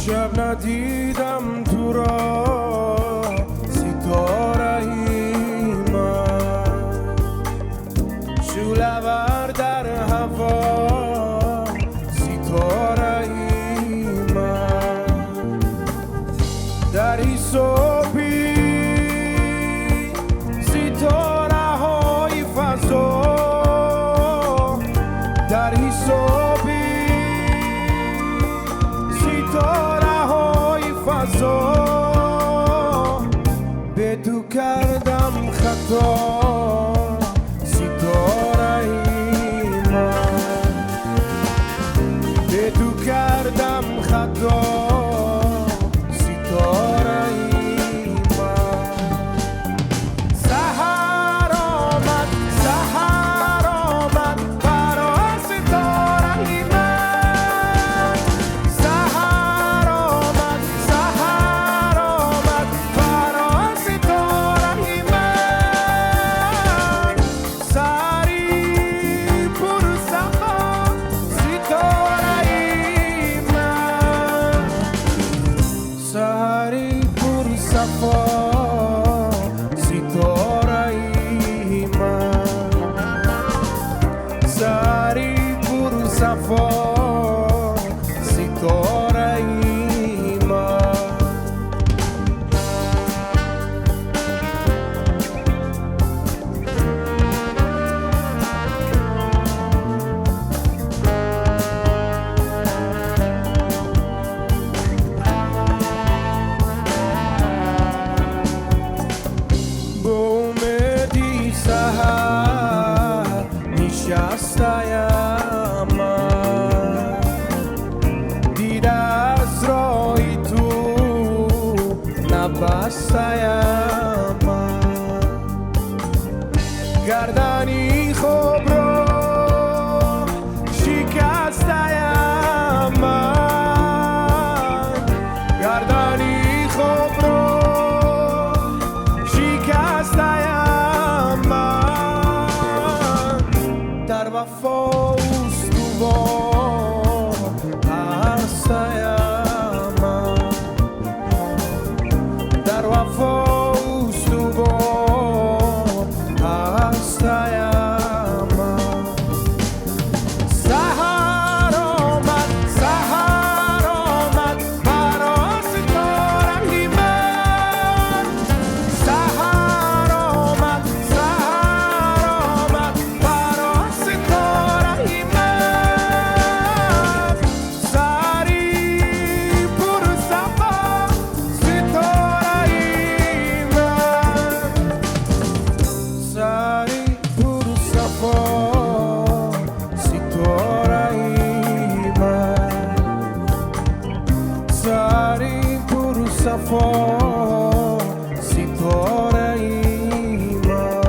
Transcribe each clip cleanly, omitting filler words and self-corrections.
شب ندیدم تو را ستاره من، شعله‌ور در هوا ستاره من، در این صبحی ستاره های فضا، در این صبحی ستاره به تو کردم خطا ستاره من، به تو کردم خطا ستاره من. سحر آمد، سحر آمد برای ستاره من، سحر آمد، سحر آمد برای ستاره من، سری پر صفا ستاره من، سری پر صفا ستاره من، سری پر صفا ستاره من. با امیدی سحر نشسته‌ام من، دیده از راه تو نبسته‌ام من، گردنی خوب را شکسته‌ام من، گردنی خوب را شکسته‌ام من، در وفا استوار هسته‌ام من، در وفا استوار هسته‌ام من. سحر آمد، سحر آمد برای ستاره من، سحر آمد، سحر آمد برای ستاره من، سری پر صفا ستاره من، سری پر صفا ستاره من، سری پر صفا ستاره من.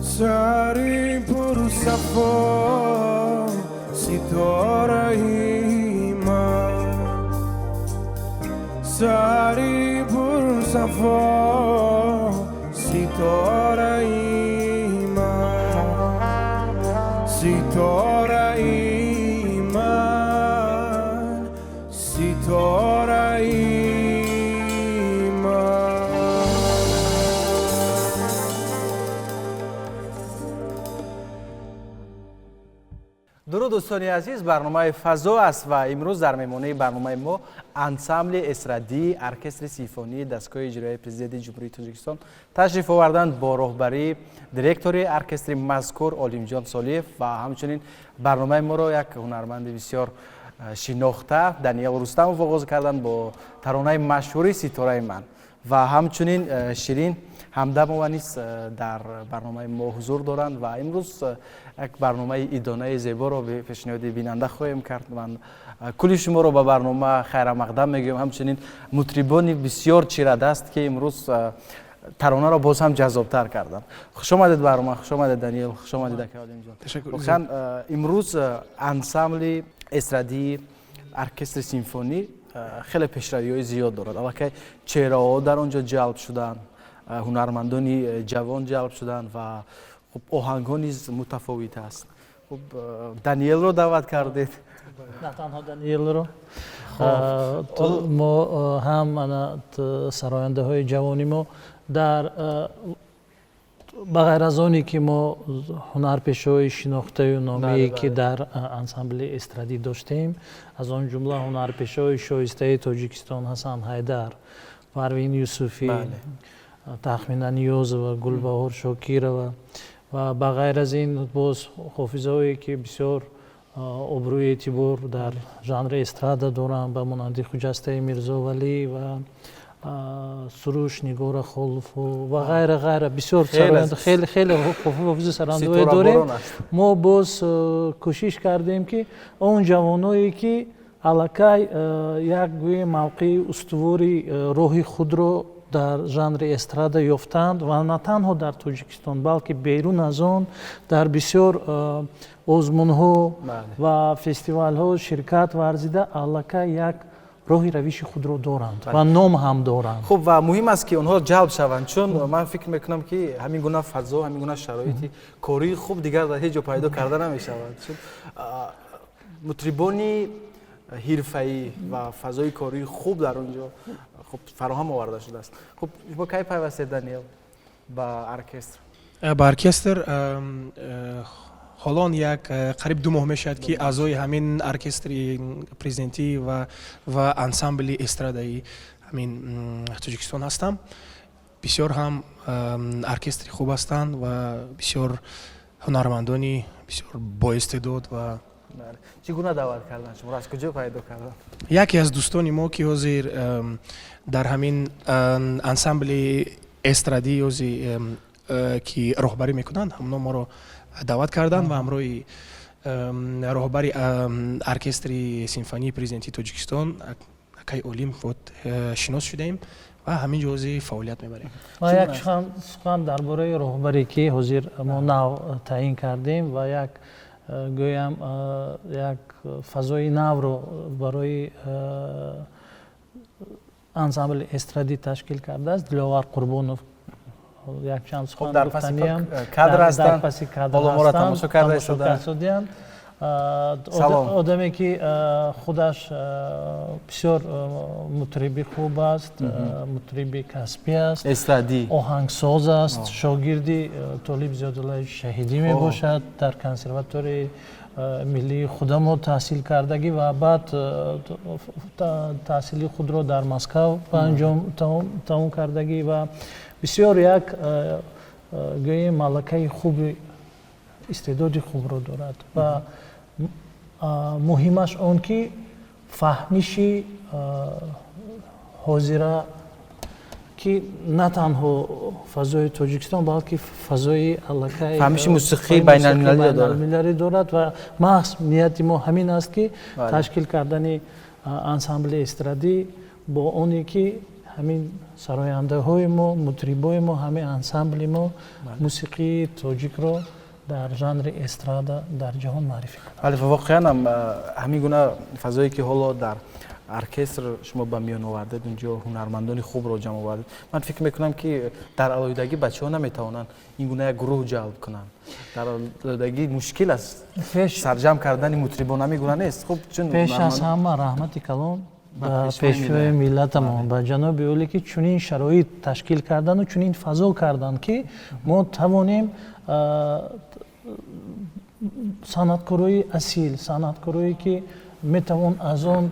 سری پر صفا ستاره من، سری پر صفا ستاره من، ستاره من، ستاره من. Дуруд, дӯстони азиз, барномаи «Фазо» аст ва имрӯз дар меҳмонии барномаи мо ансамбли эстрадии оркестри симфонии дастгоҳи иҷроияи Президенти Ҷумҳурии Тоҷикистон ташриф оварданд бо роҳбарии директори оркестри мазкур Олимҷон Солиев ва ҳамчунин барномаи моро як ҳунарманди бисёр шинохта Даниел Рустамов оғоз карданд бо таронаи машҳури «Ситораи ман» ва ҳамчунин Ширин Ҳамдамова низ дар барномаи мо ҳузур доранд ва имрӯз як барномаи идонаи зеборо пешниҳоди бинанда хоҳем кард. Ман кулли шуморо ба барнома хайрамақдам мегӯям, ҳамчунин мутрибони бисёр чирадаст, ки имрӯз таронаро боз ҳам ҷаззобтар карданд. Хуш омадед барнома, хуш омадед, Даниел, хуш омадед, ака Олимҷон. Воқеан, имрӯз ансамбли эстрадии оркестри симфонӣ хеле пешравиҳои зиёд дорад. Аллакай чеҳраҳо дар он ҷо ҷалб шуданд, ҳунармандони ҷавон ҷалб шуданд ва хуб, оҳангҳо низ мутафовит аст. Хуб, Даниелро даъват кардед. На танҳо Даниелро, мо ҳам сарояндаҳои ҷавони мо дар ба ғайр аз оне ки мо ҳунарпешаҳои шинохтаю номие ки дар ансамбли эстрадӣ доштем, аз он ҷумла ҳунарпешаҳои шоистаи Тоҷикистон Ҳасан Ҳайдар, Парвин Юсуфӣ, Тахмина Ниёзова, Гулбаҳор Шокирова ва ба ғайр аз ин боз ҳофизаҳое ки бисёр обрӯи эътибор дар жанри эстрада доранд, ба монанди Хуҷастаи Мирзовалӣ ва Суруш, Нигора Холову ва ғайра, ғайра, бисёр хеле хеле ҳофизи сарояндаҳое дорем. Мо боз кӯшиш кардем, ки он ҷавоное ки аллакай як гӯем мавқеи устувори роҳи худро дар жанри эстрада ёфтанд ва на танҳо дар Тоҷикистон, балки берун аз он дар бисёр озмунҳо ва фестивалҳо ширкат варзида, аллакай як роҳи равиши худро доранд ва ном ҳам доранд. Хуб, ва муҳим аст, ки онҳо ҷалб шаванд, чун ман фикр мекунам, ки ҳамин гуна фазо, ҳамин гуна шароити кории хуб дигар дар ҳеҷ ҷо пайдо карда намешавад, чун мутрибони ҳирфаӣ ва фазои кории хуб дар он ҷо хуб фароҳам оварда шудааст. Хуб, шумо кай пайвастед, Даниел, ба оркестр? Ба оркестр ҳолон як қариб 2 моҳ мешавад, ки аъзои ҳамин оркестри президентӣ ва ансамбли эстрадаи ҳамин Тоҷикистон ҳастам. Бисёр ҳам оркестри хуб ҳастанд ва бисёр ҳунармандони бисёр боистеъдод ва Чӣ гуна даъват карданд шуморо, аз куҷо пайдо карданд? Яке аз дӯстони мо, ки ҳозир дар ҳамин ансамбли эстрадӣ ҳозир ки роҳбарӣ мекунанд, ҳамоно моро даъват карданд ва ҳамроҳи роҳбари оркестри симфонии президентии Тоҷикистон акай Олим вот шинос шудаем ва ҳамин ҷо ҳозир фаъолият мебарем. Ва як сухан дар бораи роҳбаре, ки ҳозир мо нав таъин кардем ва як гӯям як фазои навро барои ансамбли эстрадӣ ташкил кардааст, Диловар Қурбонов, якчанд сухан дар паси кадр ҳастанд, ҳоло моро тамошо карда истодаанд. Одаме ки худаш бисёр мутриби хуб аст, мутриби касбӣ аст, эстрадӣ. Оҳангсоз аст, шогирди Толиб Зиёдуллаи Шаҳидӣ мебошад, дар консерваторияи миллии худамо таҳсил кардагӣ ва баъд таҳсили худро дар Москав ба анҷом тамом кардагӣ ва бисёр як гӯем малакаи хуби, истеъдоди хубро дорад ва муҳимаш он ки фаҳмиши ҳозира, ки на танҳо фазои Тоҷикистон, балки фазои аллакай фаҳмиши мусиқии байналмилалӣ дорад. Ва маҳз нияти мо ҳамин аст, ки ташкил кардани ансамбли эстрадӣ бо оне ки ҳамин сарояндаҳои мо, мутрибои мо, ҳамин ансамбли мо мусиқии тоҷикро дар жанри эстрада дар ҷаҳон муаррифӣ кунад. Бале, воқеан ҳам ҳамин гуна фазое, ки ҳоло дар оркестр шумо ба миён овардед, унҷо ҳунармандони хубро ҷамъ овардед, ман фикр мекунам, ки дар алоҳидагӣ бачаҳо наметавонанд ин гуна як гурӯҳ ҷалб кунанд. Дар алоҳидагӣ мушкил аст сарҷамъ кардани мутрибон, ҳамин гуна нест? Хуб, чун пеш аз ҳама раҳмати калон ба Пешвои миллатамон, ба ҷаноби олӣ, ки чунин шароит ташкил кардану чунин фазо карданд, ки мо тавонем. Санъаткорои асил, санъаткорое ки метавон аз он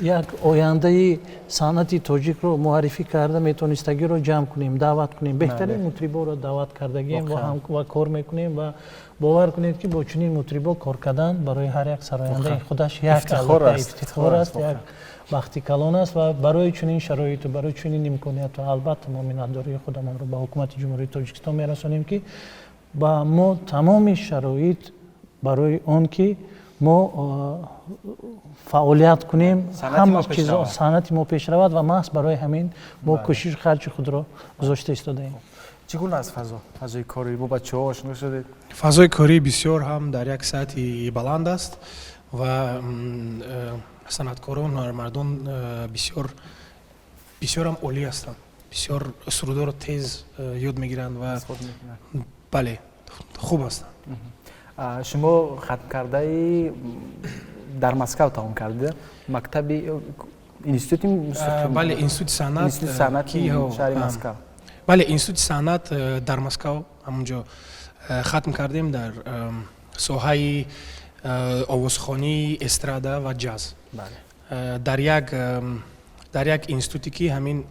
як ояндаи санъати тоҷикро муаррифӣ карда метонистагиро ҷамъ кунем, даъват кунем. Беҳтарин мутриборо даъват кардагием ва кор мекунем ва бовар кунед, ки бо чунин мутрибо кор кардан барои ҳар як сарояндаи худаш як ифтихор аст, як бахти калон аст. Ва барои чунин шароиту барои чунин имконияту албатта мо миннатдории худамонро ба ҳукумати Ҷумҳурии Тоҷикистон мерасонем, ки ба мо тамоми шароит барои он ки мо фаъолият кунем, ҳама чизо санъати мо пеш равад ва маҳз барои ҳамин мо кӯшишу харҷи худро гузошта истодаем. Чӣ гуна аст фазо, фазои корӣ? Бо бачаҳо ошно шудед? Фазои корӣ бисёр ҳам дар як сатҳи баланд аст ва санъаткорон, ҳунармардон бисёр бисёрам олӣ ҳастанд, бисёр сурудоро тез ёд мегиранд ва бале, хуб ҳастанд. Шумо хатмкардаи дар Москав тамом кардед мактаби институти? Бале, институти санъат. Институти санъати шаҳри Москав. Бале, институти санъат дар Москав, ҳамонҷо хатм кардем дар соҳаи овозхонии эстрада ва ҷаз, дар як институте ки ҳамин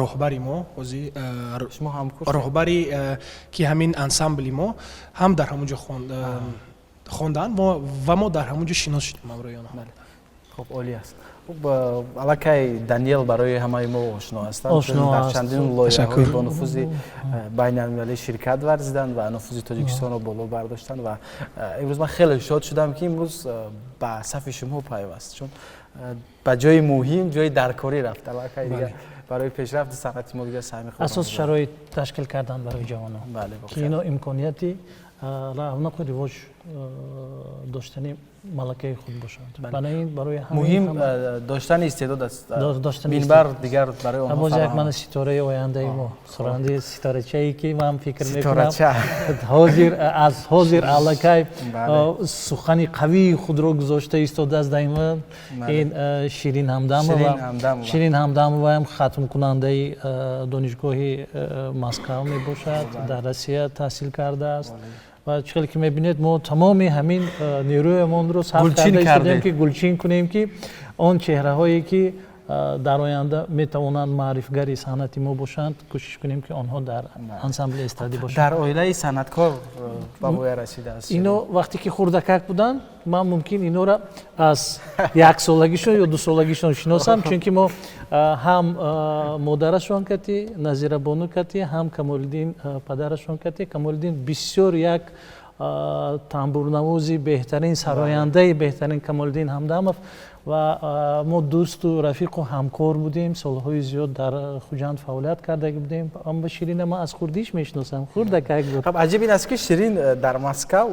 роҳбари мо ҳозир, роҳбари ки ҳамин ансамбли мо ҳам дар ҳамон ҷо хонданд ва мо дар ҳамон ҷо шинос шудем ҳамроҳи онҳо. Хуб, олӣ аст. Хуб, аллакай Даниел барои ҳамаи мо ошно ҳастанд, дар чандин лоиҳаҳои бонуфузи байналмилалӣ ширкат варзиданд ва нуфузи Тоҷикистонро боло бардоштанд. Ва имрӯз ман хеле шод шудам, ки имрӯз ба сафи шумо пайваст, чун ба ҷои муҳим, ҷои даркорӣ рафт. Аллакай дигар барои пешрафти санъати мо дигар саҳми худ асос шароит ташкил кардан барои ҷавонон, ки ино имконияти равнақу ривоҷ доштани малакаи худ бошанд. Бана ин барои муҳим доштани истеъдод аст, минбар дигар барои онҳо. Боз як мана ситораи ояндаи мо, сурандаи ситорачае, ки ман фикр мекунам, ҳозир аз ҳозир аллакай сухани қавии худро гузошта истодааст даима. Ин Ширин Ҳамдамова. Ширин Ҳамдамоваам хатмкунандаи донишгоҳи Москав мебошад, дар Россия таҳсил кардааст. Ва чӣ хеле ки мебинед, мо тамоми ҳамин нерӯямонро сарф карда истодем, ки гулчин кунем, ки он чеҳраҳое ки дар оянда метавонанд маърифгари санъати мо бошанд, кӯшиш кунем, ки онҳо дар ансамбли эстрадӣ бошанд. Дар оилаи санъаткор ба воя расидааст. Ино вақте ки хурдакак буданд, ман мумкин инора аз яксолагишон ё дусолагишон шиносам, чунки мо ҳам модарашон кати, Назирабону кати, ҳам Камолиддин падарашон кати. Камолиддин бисёр як тамбурнавози беҳтарин, сарояндаи беҳтарин Камолиддин Ҳамдамов. Ва мо дӯсту рафиқу ҳамкор будем, солҳои зиёд дар Хуҷанд фаъолият карда будем. Аммо Ширина ман аз хурдиш мешиносам, хурдакак буд. Аҷиб ин аст, ки Ширин дар Москав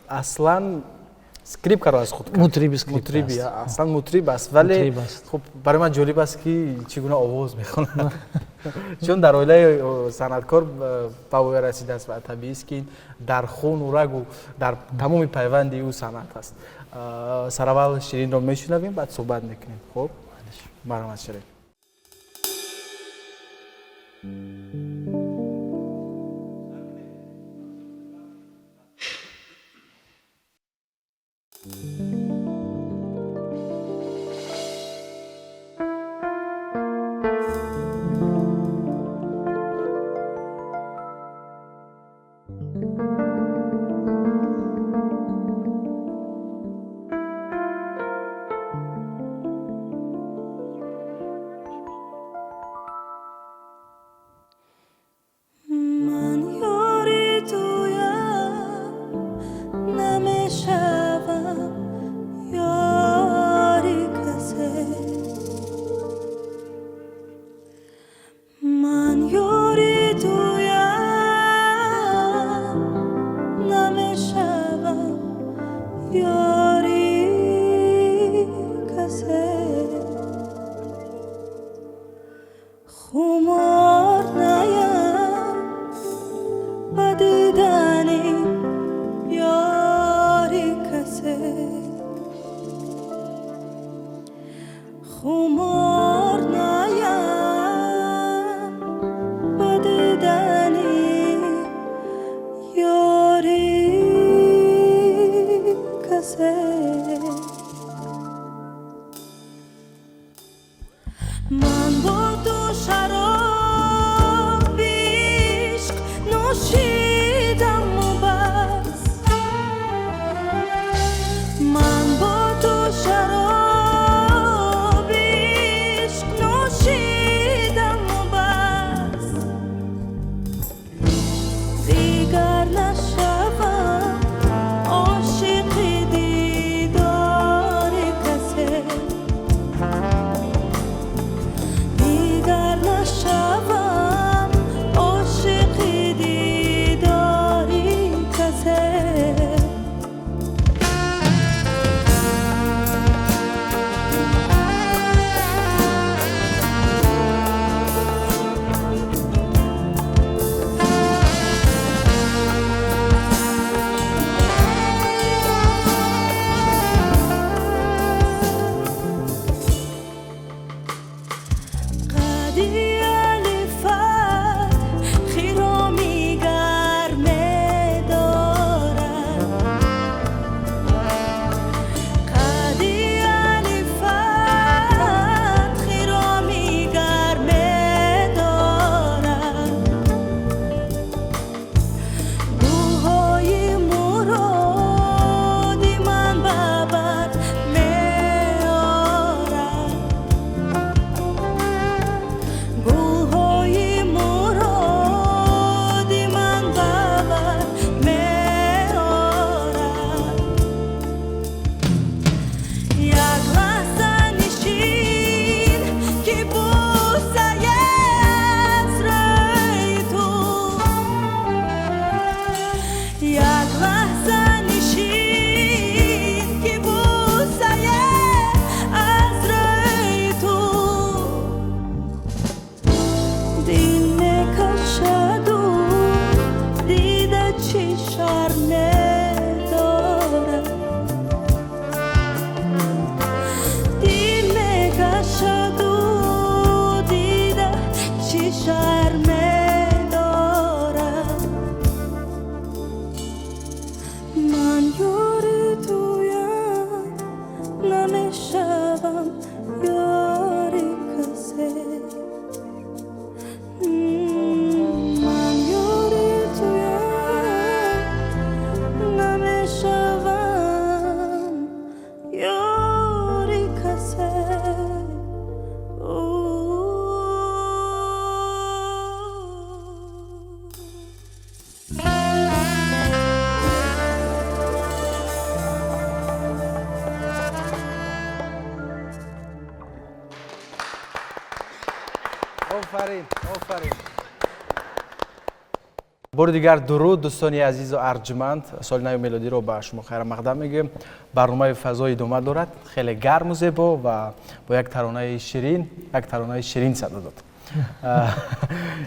аслан скрипкаро аз худ кард. Мутриби скрипка. Аслан мутриб аст, вале хуб, барои ман ҷолиб аст, ки чӣ гуна овоз мехонад, чун дар оилаи санъаткор ба воя расидааст ва табиист, ки дар хуну рагу дар тамоми пайванди ӯ санъат аст. Сараввал Ширинро мешунавем, баъд суҳбат мекунем. Хуб, марҳамат, Ширин. Офарин, офарин! Бори дигар дуруд, дӯстони азизу арҷманд. Соли нави мелодиро ба шумо хайрмақдам мегӯем. Барномаи «Фазо» идома дорад, хеле гарму зебо ва бо як таронаи ширин, як таронаи ширин садо дод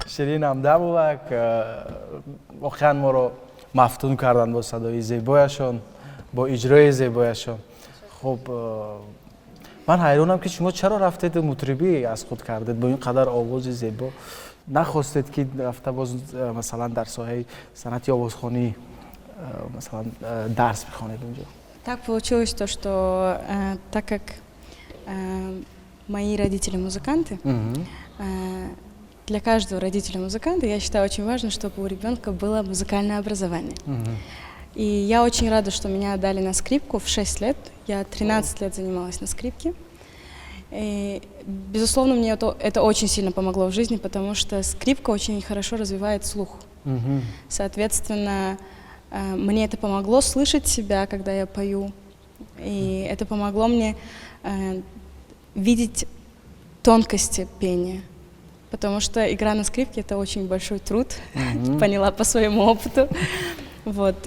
Ширин Ҳамдамова. Воқеан моро мафтун карданд бо садои зебояшон, бо иҷрои зебояшон. Хуб, ман ҳайронам, ки шумо чаро рафтеду мутрибӣ аз худ кардед бо ин қадар овози зебо? Нахостед, ки рафта боз, масалан, дар соҳаи санъати овозхонӣ, масалан, дарс бихонед унҷо? Так получилось то, что так как мои родители музыканты, для каждого родителя музыканта, я считаю, очень важно, чтобы у ребенка было музыкальное образование. И я очень рада, что меня отдали на скрипку в 6 лет. Я 13 лет занималась на скрипке. И, безусловно, мне это очень сильно помогло в жизни, потому что скрипка очень хорошо развивает слух. Соответственно, мне это помогло слышать себя, когда я пою. И это помогло мне видеть тонкости пения. Потому что игра на скрипке — это очень большой труд, поняла по своему опыту. Вот.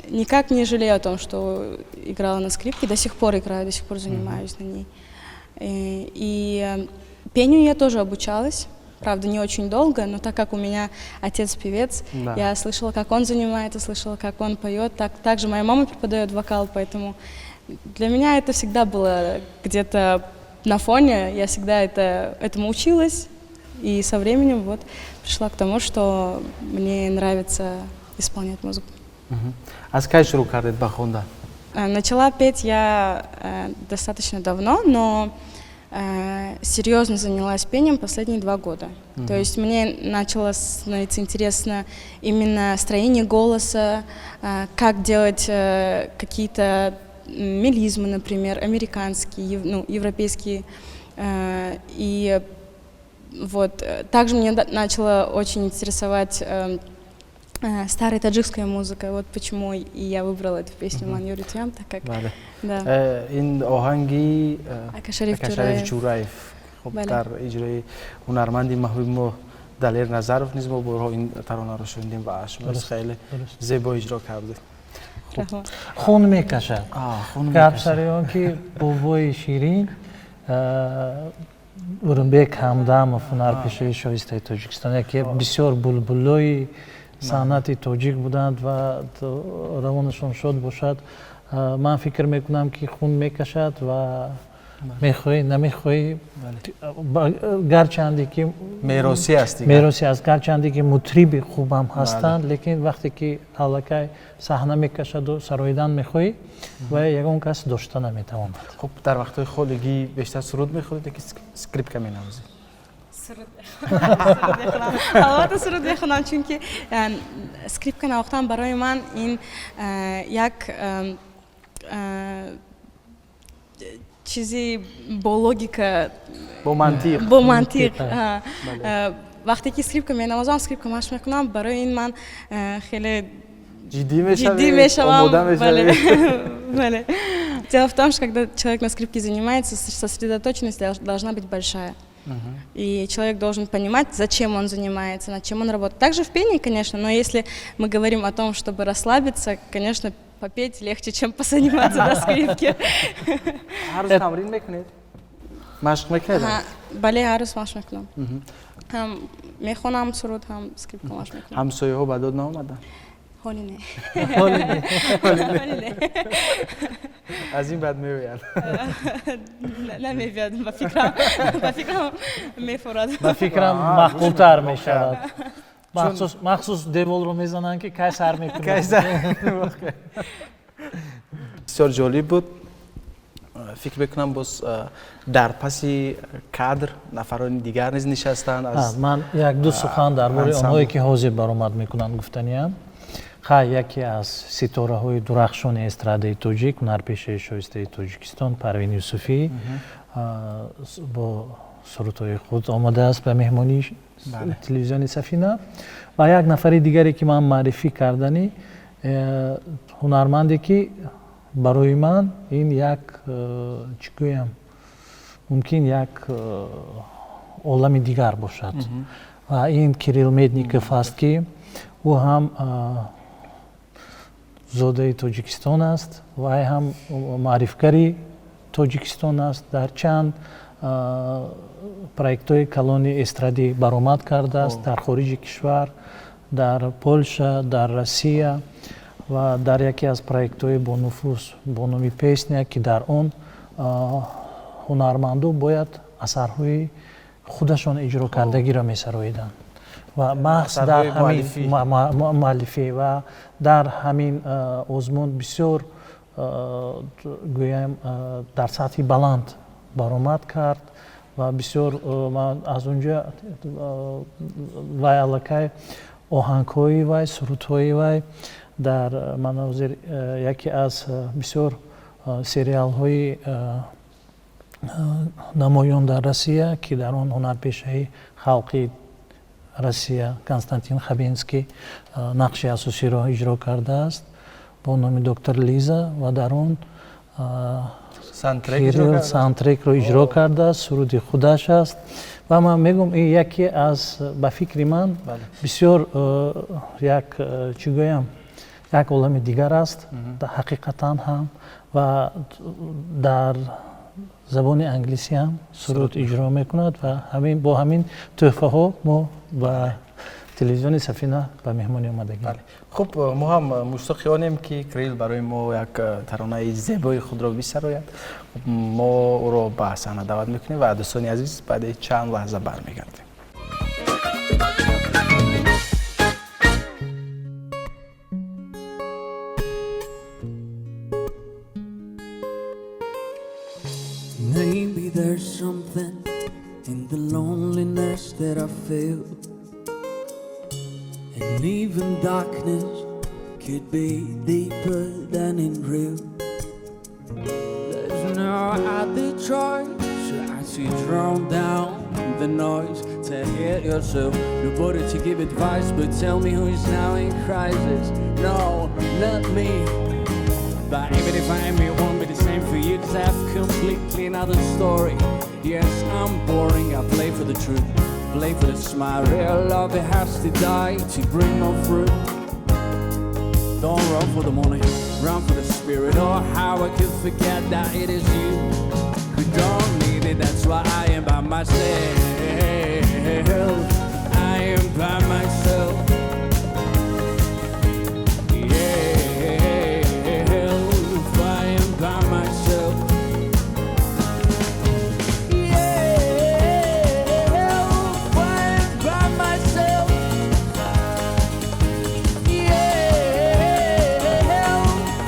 Никак не жалею о том, что играла на скрипке, до сих пор играю, до сих пор занимаюсь на ней. И пению я тоже обучалась, правда, не очень долго, но так как у меня отец певец, я слышала, как он занимается, слышала, как он поет. Также моя мама преподает вокал, поэтому для меня это всегда было где-то на фоне, я всегда этому училась, и со временем вот пришла к тому, что мне нравится исполнять музыку. Аз кай шурӯъ кардед ба хондан? Начала петь я достаточно давно, но серьезно занялась пением последние 2 года. То есть мне начало становиться интересно именно строение голоса, как делать какие-то мелизмы, например, американские, ну, европейские. И вот также мне начало очень интересовать старая таджикская музыка. Вот почему и я выбрала эту песню «Ман ёри туям», так как Бале. Да. Ин оҳанги Ака Шариф Акашариф Ҷураев. Ҷураев. Хуб, Бале. дар иҷрои ҳунарманди маҳбуби мо Далер Назаров низ мо борҳо ин таронаро шунидем ва шумо хеле зебо иҷро кардед. Раҳмат. Хун мекашад. Хун Гап мекашад. сари он ки бобои Ширин, Урумбек Ҳамдамов, ҳунарпешаи шоистаи Тоҷикистон, яке бисёр булбулои санъати тоҷик буданд ва равонашон шод бошад. Ман фикр мекунам, ки хун мекашад ва мехоҳӣ, намехоҳӣ, гарчанде ки меросӣ аст дигар. Мероси аст. Гарчанде ки мутриби хубам ҳастанд, лекин вақте ки аллакай саҳна мекашаду сароидан мехоҳӣ, ва ягон кас дошта наметавонад. Хуб, дар вақтҳои холигӣ бештар суруд мехонед ё ки скрипка менавозед? Суруд мехонам. Албатта, суруд мехонам, чунки скрипка навохтан барои ман ин як чизи бо логика, бо мантиқ. Бо мантиқ. Вақте ки скрипка менавозам, скрипка машқ мекунам, барои ин ман хеле ҷиддӣ мешавед, ҷиддӣ мешавам. Омода Бале. мешавед. Бале. Дело в том, что когда человек на скрипке занимается, сосредоточенность должна быть большая. И человек должен понимать, зачем он занимается, над чем он работает. Также в пении, конечно, но если мы говорим о том, чтобы расслабиться, конечно, попеть легче, чем позаниматься на скрипке. Ҳар рӯз тамрин мекунед, машқ мекунед? Бале, ҳар рӯз машқ мекунам. Ҳам мехонам суруд, ҳам скрипка машқ мекунам. Ҳамсояҳо ба дод наомаданд? Ҳоли не. Ҳоли не. Ҳоли не. Аз ин баъд меоянд? Намебиёд, ба фикрам, ба фикрам, мефурад. Ба фикрам, маъқултар мешавад. Махсус деворро мезананд, ки кай сар мекунад. Бисёр ҷолиб буд. Фикр мекунам, боз дар паси кадр нафарони дигар низ нишастанд аз Ман як-ду сухан дар бораи онҳое, ки ҳозир баромад мекунанд, гуфтаниам. Хай, яке аз ситораҳои дурахшони эстрадаи тоҷик, ҳунарпешаи шоистаи Тоҷикистон Парвин Юсуфӣ бо сурудҳои худ омадааст ба меҳмонии телевизиони Сафина. Ва як нафари дигаре, ки ман маърифӣ карданӣ, ҳунарманде, ки барои ман ин як, чӣ гӯям, мумкин як Олами дигар бошад. Ва ин Кирилл Медников аст, ки ӯ ҳам зодаи Тоҷикистон аст, вай ҳам маърифгари Тоҷикистон аст, дар чанд проектҳои калони эстрадӣ баромад кардааст дар хориҷи кишвар, дар Полша, дар Россия ва дар яке аз проектҳои бонуфуз бо номи «Песня», ки дар он ҳунармандо бояд асарҳои худашон иҷро кардагиро месароиданд ва маҳз дар ҳамин муаллифӣ ва дар ҳамин озмун бисёр, гӯям, дар сатҳи баланд баромад кард ва бисёр ман аз он ҷо вай аллакай оҳангҳои вай, сурудҳои вай дар мана ҳозир яке аз бисёр сериалҳои намоён дар Россия, ки дар он ҳунарпешаи халқи Россия Константин Хабенский нақши асосиро иҷро кардааст бо номи «Доктор Лиза», ва дар он саундтрекро иҷро кардааст, суруди худаш аст. Ва ман мегӯм, ин яке аз, ба фикри ман, бисёр як, чӣ гӯям, як олами дигар аст ҳақиқатан ҳам. Ва дар забони англисӣ ҳам суруд иҷро мекунад. Ва ҳамин бо ҳамин тӯҳфаҳо мо ба телевизиони Сафина ба меҳмонӣ омадагем. Хуб, мо ҳам муштоқи онем, ки Кирилл барои мо як таронаи зебои худро бисарояд. Мо ӯро ба саҳна даъват мекунем ва, дӯстони азиз, баъди чанд лаҳза бармегардем. Maybe there's something in the loneliness that I feel. And even darkness could be deeper than in real. There's no other choice as you drown down the noise to hear yourself. Nobody to give advice, but tell me who is now in crisis. No, not me. But even if I am, it won't be the same for you, 'cause I have completely another story. Yes, I'm boring, I play for the truth, play for the smile. Real love, it has to die to bring no fruit. Don't run for the money, run for the spirit. Oh, how I could forget that it is you who don't need it. That's why I am by myself. I am by myself. Yeah, I am by myself. Yeah, I am by myself. Yeah,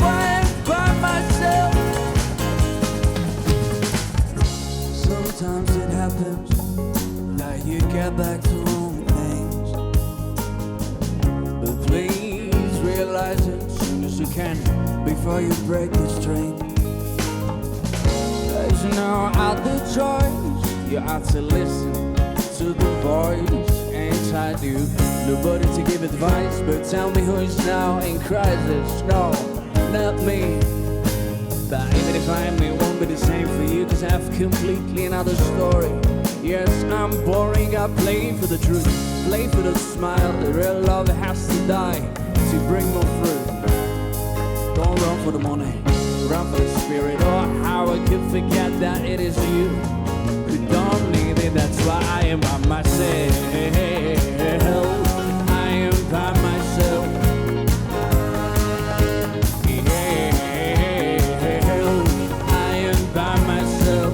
I am by myself. Sometimes it happens that you get back to wrong things. But please realize it soon as you can before you break the string. There's no other choice. You have to listen to the voice inside you. Nobody to give advice, but tell me who is now in crisis. No, not me. But even if I am, it won't be the same for you, 'cause I have completely another story. Yes, I'm boring, I play for the truth, play for the smile. The real love has to die to bring more fruit. Don't run for the money, run for the spirit. Oh, how I could forget that it is you who don't need it. That's why I am by myself. I am by myself. Yeah, I am by myself.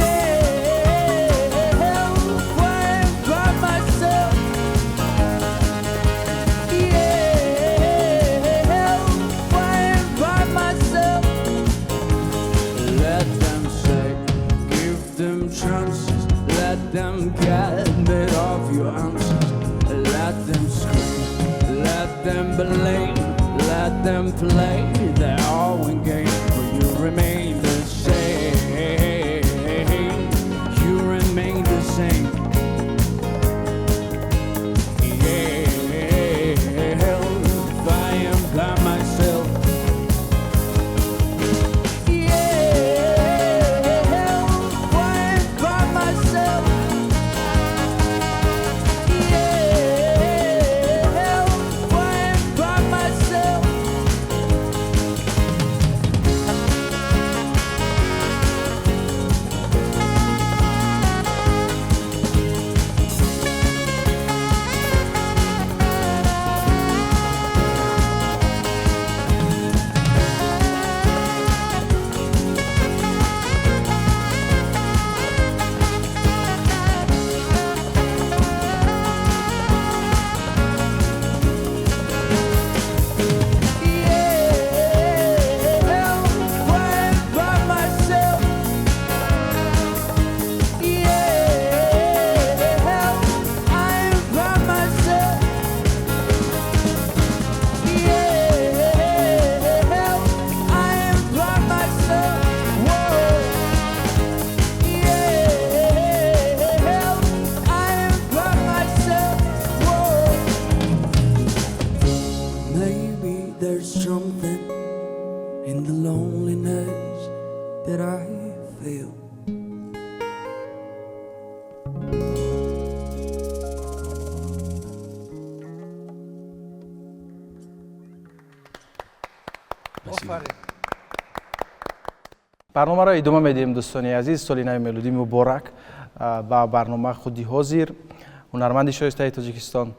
Yeah, I am by myself. Yeah, I am by myself. Let them say, give them chances. Let them get rid of your answers. Let them scream, let them blame, let them play their own game. But you remain the same. You remain the same. Yeah, I am by myself. Yeah, I am Спасибо. Барномаро идома медиҳем, дӯстони азиз. Соли нави мелодӣ муборак. Ба барнома худи ҳозир ҳунарманди шоистаи Тоҷикистон,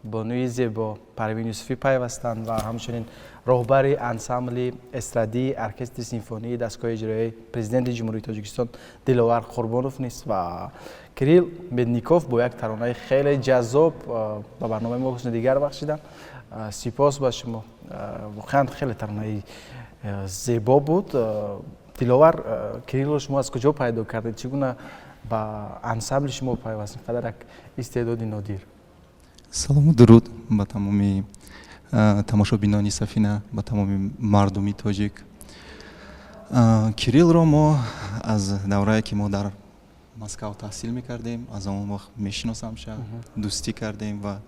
бонуи зебо Парвин Юсуфӣ пайвастанд ва ҳамчунин роҳбари ансамбли эстрадии оркестри симфонии дастгоҳи иҷроияи Президенти Ҷумҳурии Тоҷикистон Диловар Қурбонов низ ва Кирилл Медников бо як таронаи хеле ҷаззоб ба барномаи мо ҳусни дигар бахшиданд. Сипос ба шумо, воқеан хеле таронаи зебо буд. Диловар, Кириллро шумо аз куҷо пайдо кардед? Чӣ гуна ба ансамбли шумо пайваст, ин қадар як истеъдоди нодир? Салому дуруд ба тамоми тамошобинони Сафина, ба тамоми мардуми тоҷик. Кириллро мо аз даврае, ки мо дар Москав таҳсил мекардем, аз он вақт мешиносамша, дӯстӣ кардем ва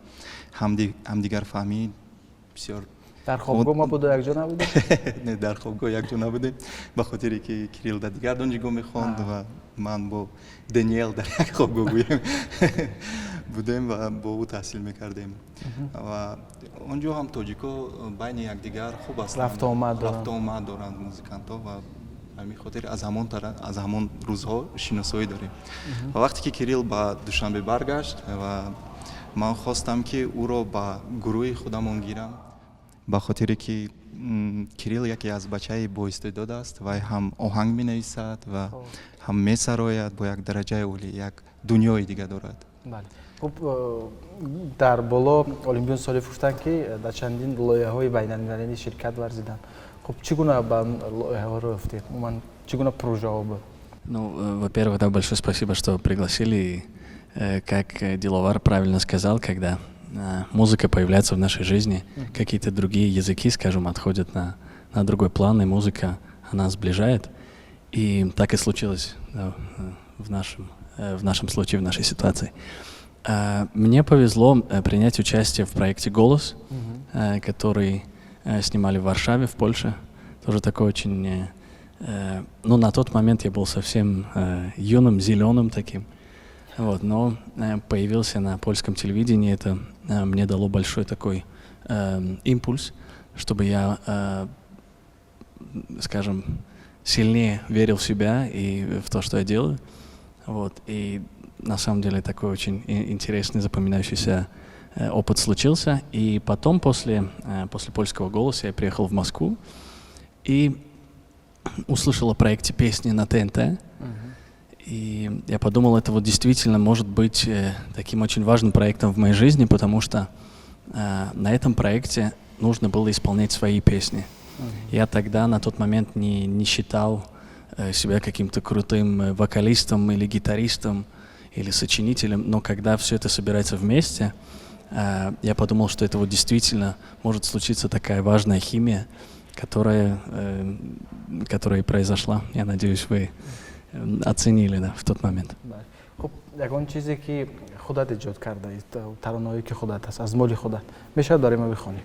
ҳамдигарфаҳмӣ бисёр. Дар хобгоҳ ма буда, якҷо набудем? Не, дар хобгоҳ якҷо набудем, ба хотире ки Кирилл дар дигар донишгоҳ мехонд ва ман бо Даниэл дар як хобгоҳ гӯем будем ва бо ӯ таҳсил мекардем. Ва он ҷо ҳам тоҷико байни якдигар хуб ҳастанд, рафтуомад доранд музикантҳо, ва ҳамин хотир аз ҳамон рӯзҳо шиносоӣ дорем. Ва вақте ки Кирилл ба Душанбе баргашт ва ман хостам, ки ӯро ба гурӯҳи худамон гирам, ба хотире ки Кирилл яке аз бачаи боистеъдод аст, вай ҳам оҳанг менависад ва ҳам месарояд бо як дараҷаи олӣ, як дунёи дига дорад. Хуб, дар боло Олимбиён Солиев гуфтанд, ки дар чандин лоиҳаҳои байналмилалӣ ширкат варзиданд. Хуб, чӣ гуна ба лоиҳаҳо роҳ ёфтед? Умуман, чӣ гуна прожаҳо буд? Ну, во-первых, да, большое спасибо, что пригласили. Как Диловар правильно сказал, когда музыка появляется в нашей жизни, какие-то другие языки, скажем, отходят на другой план, и музыка, она сближает. И так и случилось, да, в нашем случае, в нашей ситуации. Мне повезло принять участие в проекте «Голос», который снимали в Варшаве, в Польше. Тоже такой очень... Ну, на тот момент я был совсем юным, зеленым таким. Вот, но появился на польском телевидении, это мне дало большой такой импульс, чтобы я, скажем, сильнее верил в себя и в то, что я делаю. Вот, и на самом деле такой очень интересный, запоминающийся опыт случился. И потом, после польского «Голоса», я приехал в Москву и услышал о проекте «Песни» на ТНТ. И я подумал, это вот действительно может быть таким очень важным проектом в моей жизни, потому что на этом проекте нужно было исполнять свои песни. Я тогда на тот момент не считал себя каким-то крутым вокалистом или гитаристом или сочинителем, но когда все это собирается вместе, я подумал, что это вот действительно может случиться такая важная химия, которая и произошла. Я надеюсь, вы оценили, да, в тот момент. Хуб, ягон чизе, ки худат эҷод кардаи, таронаҳое, ки худат аст, аз моли худат, мешавад барои ма бихонӣ?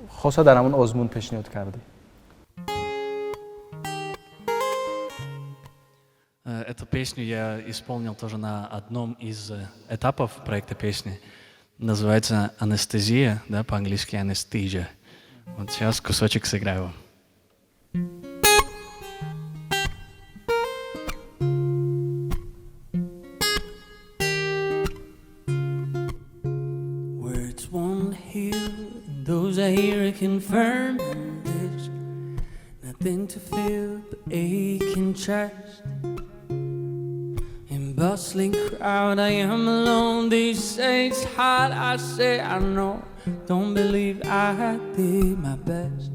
Хоса дар ҳамон озмун пешниҳод кардӣ. Эту песню я исполнил тоже на одном из этапов проекта песни. Называется «Анестезия», да, по-английски «Anesthesia». Вот сейчас кусочек сыграю вам. Words won't heal, and those I hear are confirming there's nothing to feel but aching chest. In bustling crowd, I am alone. They say it's hard, I say I know. Don't believe I did my best.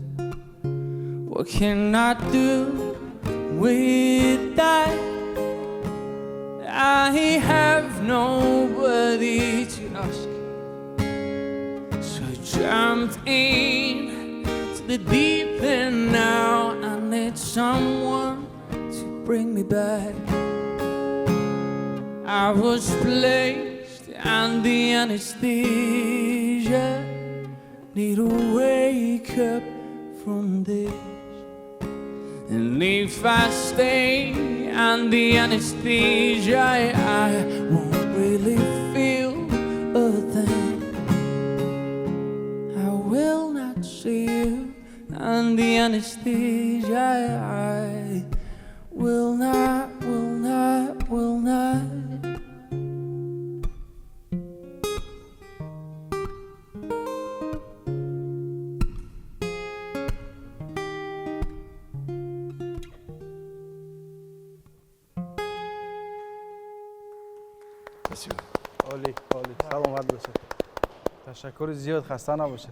What can I do with that? I have nobody to ask. So I jumped in to the deep end now. I need someone to bring me back. I was placed on the anesthesia. Need to wake up from this. And if I stay on the anesthesia, I won't really feel a thing. I will not see you on the anesthesia. Саломат бошед, ташаккури зиёд, хаста набошед.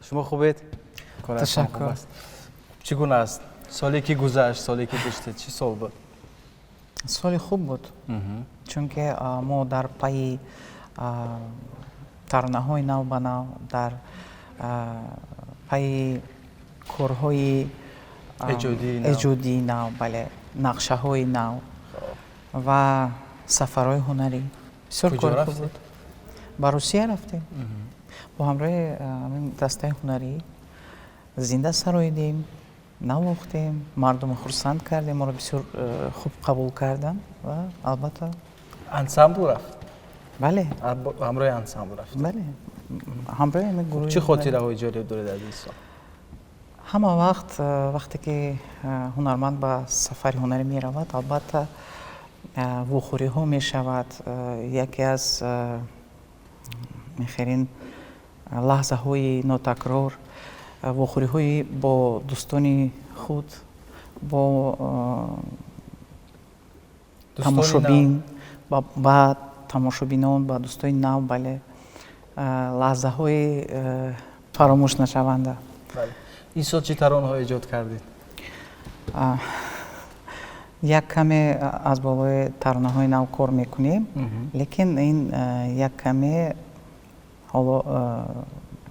Шумо хубед? Ташаккур. Чӣ гуна аст соле, ки гузашт, соле, ки доштед, чӣ сол буд? Соли хуб буд, чунки мо дар пайи таронаҳои нав ба нав, дар пайи корҳои эҷодии нав, бале, нақшаҳои нав ва сафарҳои ҳунарӣ. Бисёр кори хуб буд. Ба Русия рафтем, бо ҳамроҳи дастаи ҳунарӣ зинда сароидем, навохтем, мардумро хурсанд кардем, моро бисёр хуб қабул карданд ва албатта Ансамбл рафт? Бале. Ҳамроҳи ансамбл рафт? Бале, ҳамроҳи ҳамин гурӯҳи. Чӣ хотираҳои ҷолиб доред аз ин сол? Ҳама вақт вақте ки ҳунарманд ба сафари ҳунарӣ меравад, албатта, вохӯриҳо мешавад. Яке аз мехерин лаҳзаҳои нотакрор вохӯриҳои бо дӯстони худ, бо тамошобин, ба тамошобинон, ба дӯстони нав, бале, лаҳзаҳои фаромӯш нашаванда. Ин сол чӣ таронаҳо эҷод кардед? Як каме аз болои таронаҳои нав кор мекунем, лекин ин як каме ҳоло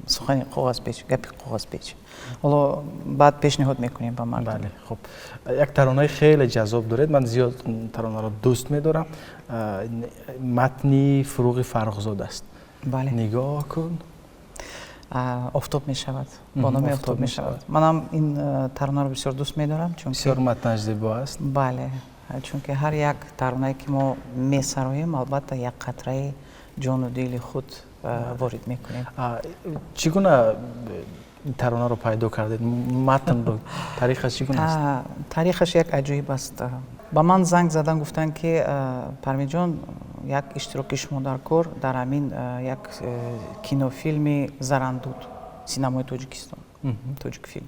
сухани коғазпеч, гапи коғазпеч, ҳоло баъд пешниҳод мекунем ба мардум. Бале, хуб, як таронаи хеле ҷаззоб доред, ман зиёд таронаро дӯст медорам. Матни Фуруғи Фаррухзод аст. Бале. «Нигоҳ кун». «Офтоб мешавад», бо номи «Офтоб мешавад». Манам ин таронаро бисёр дӯст медорам, чунки Бисёр матнаш зебо аст. Бале, чунки ҳар як таронае, ки мо месароем, албатта, як қатраи ҷону дили худ ворид мекунем. Чӣ гуна ин таронаро пайдо кардед, матнро? Таърихаш чӣ гуна аст? Таърихаш як аҷоиб аст. Ба ман занг задан, гуфтанд, ки Парвинҷон, як иштироки шумо дар кор дар ҳамин як кинофилми «Зарандуд», синамои Тоҷикистон, Тоҷикфилм,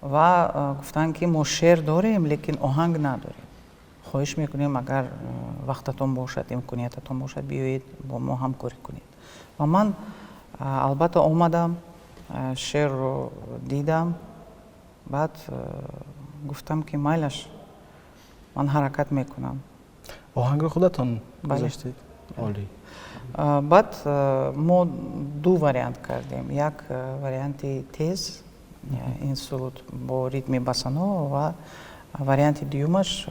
ва гуфтанд, ки мо шеър дорем, лекин оҳанг надорем. Хоҳиш мекунем, агар вақтатон бошад, имкониятатон бошад, биёед, бо мо ҳамкорӣ кунед. Ва ман албатта омадам, шеърро дидам, баъд гуфтам, ки майлаш, ман ҳаракат мекунам. Оҳангро худатон гузоштед? Олӣ. Баъд мо ду вариант кардем: як варианти тез, ин суруд бо ритми босанова, ва варианти дуюмаш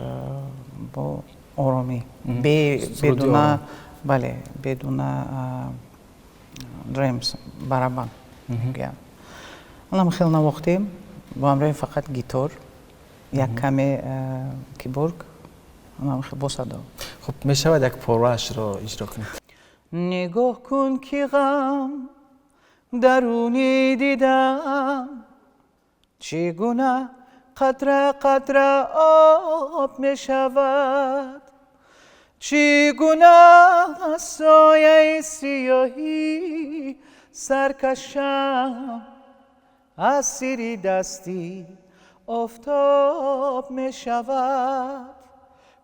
бо оромӣ, бедуна, бале, бедуна drums, барабан мегӯянд. Манам хел навохтем бо ҳамроҳи фақат гитор, як каме киборг бо садо. Хуб, мешавад як пораашро иҷро кунед? Нигоҳ кун, ки ғам даруни дидам чӣ гуна қатра қатра об мешавад, чӣ гуна сояи сиёҳӣ саркашам асири дасти офтоб мешавад.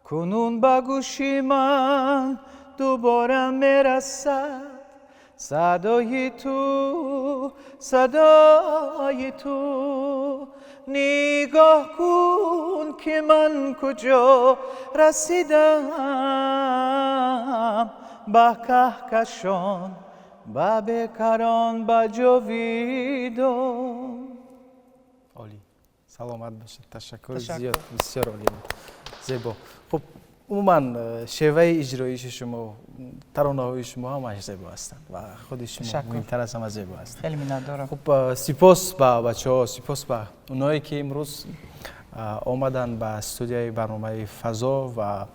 Кунун ба гӯши ман дубора мерасад садои ту, садои ту. Нигоҳ кун, ки ман куҷо расидам, ба каҳкашон, ба бекарон, ба ҷовидон. Олӣ, саломат бошед, ташаккури зиёд, бисёр олӣ буд, зебо. Хуб, умуман шеваи иҷроиши шумо, таронаҳои шумо ҳамааш зебо ҳастанд ва худи шумо муҳимтар аз ҳама зебо ҳастанд. Хеле миннатдорам. Хуб, сипос ба бачаҳо, сипос ба оное, ки имрӯз омаданд ба студияи барномаи «Фазо» ва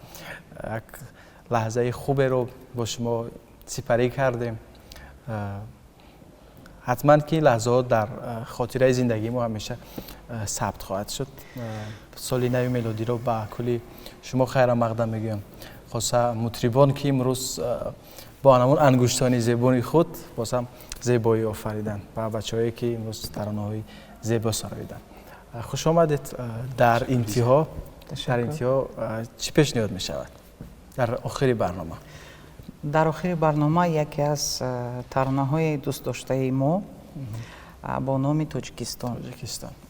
як лаҳзаи хуберо бо шумо сипарӣ кардем. Ҳатман ки лаҳзаҳо дар хотираи зиндагии мо ҳамеша сабт хоҳад шуд. Соли нави мелодиро ба кулли шумо хайрамақдам мегӯям, хоса мутрибон, ки имрӯз бо ҳамон ангуштони зебои худ боз ҳам зебоӣ офариданд, ва бачаҳое, ки имрӯз таронаҳои зебо сароиданд. Хуш омадед. Дар интиҳо чӣ пешниҳод мешавад дар охири барнома? Дар охири барнома яке аз таронаҳои дӯстдоштаи мо бо номи Тоҷикистон.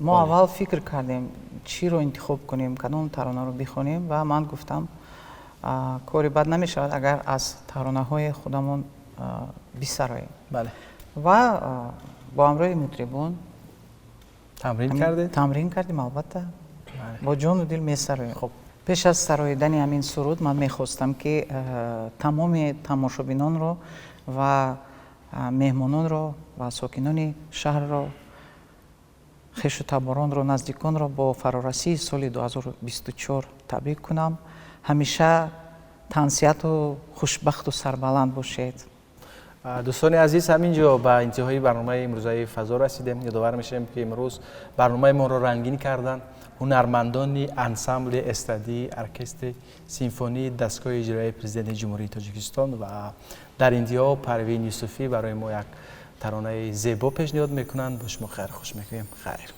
Мо аввал фикр кардем, чиро интихоб кунем, кадом таронаро бихонем, ва ман гуфтам, кори бад намешавад, агар аз таронаҳои худамон бисароем. Ва бо ҳамроҳи мутрибон тамрин кардед? Тамрин кардем, албатта, бо ҷону дил месароем. Пеш аз сароидани ҳамин суруд ман мехостам, ки тамоми тамошобинонро ва меҳмононро ва сокинони шаҳрро, хешу таборонро, наздиконро бо фарорасии соли 2024 табрик кунам. Ҳамеша тансиҳату хушбахту сарбаланд бошед. Дӯстони азиз, ҳамин ҷо ба интиҳои барномаи имрӯзаи фазо расидем. Ёдовар мешавем, ки имрӯз барномаи моро рангин карданд ҳунармандони ансамбли эстрадии оркестри симфонии дастгоҳи иҷроияи Президенти Ҷумҳурии Тоҷикистон, ва дар интиҳо Парвин Юсуфӣ барои мо як таронаи зебо пешниҳод мекунанд. Бо шумо хайр хуш мекунем. Хайр.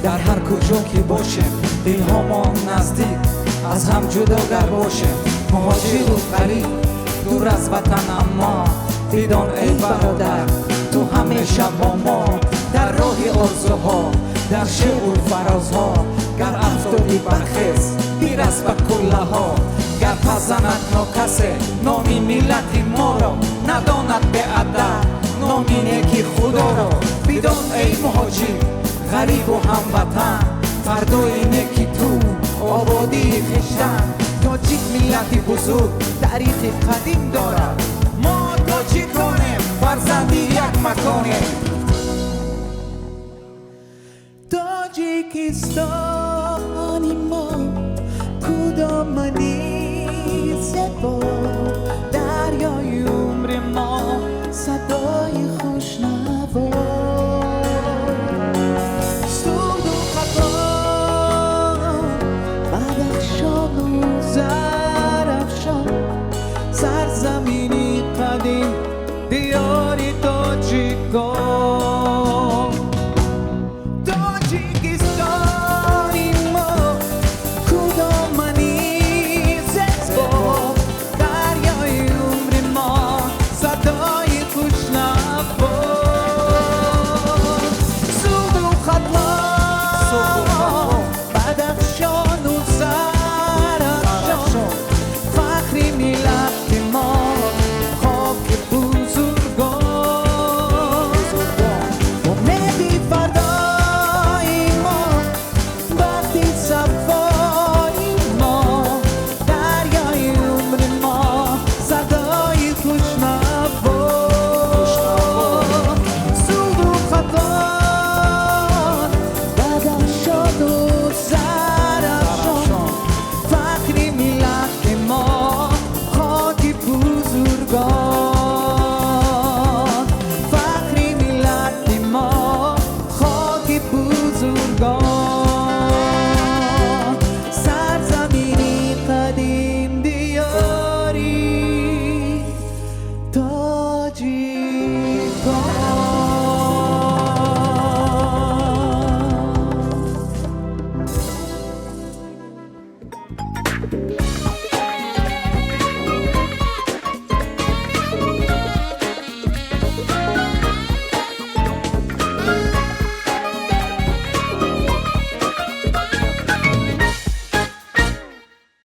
Дар ҳар куҷо ки бошем. Дилҳомон наздик, аз ҳам ҷудо гар бошем, муҳоҷиру ғариб, дур аз ватан, аммо бидон, эй бародар, ту ҳамеша бо мо дар роҳи орзуҳо, дар шебу фарозҳо. Гар афтодӣ, бархез, бирас ба қуллаҳо. Гар пазанад нокасе номи миллати моро, надонад беадаб номи неки Худоро, бидон, эй муҳоҷир, ғарибу ҳамватан, фардои неки ту ободии хештан. Тоҷик миллати бузург, таърихи қадим дорад. Мо тоҷиконем, фарзанди як маконем. Тоҷикистони мо, кудомани.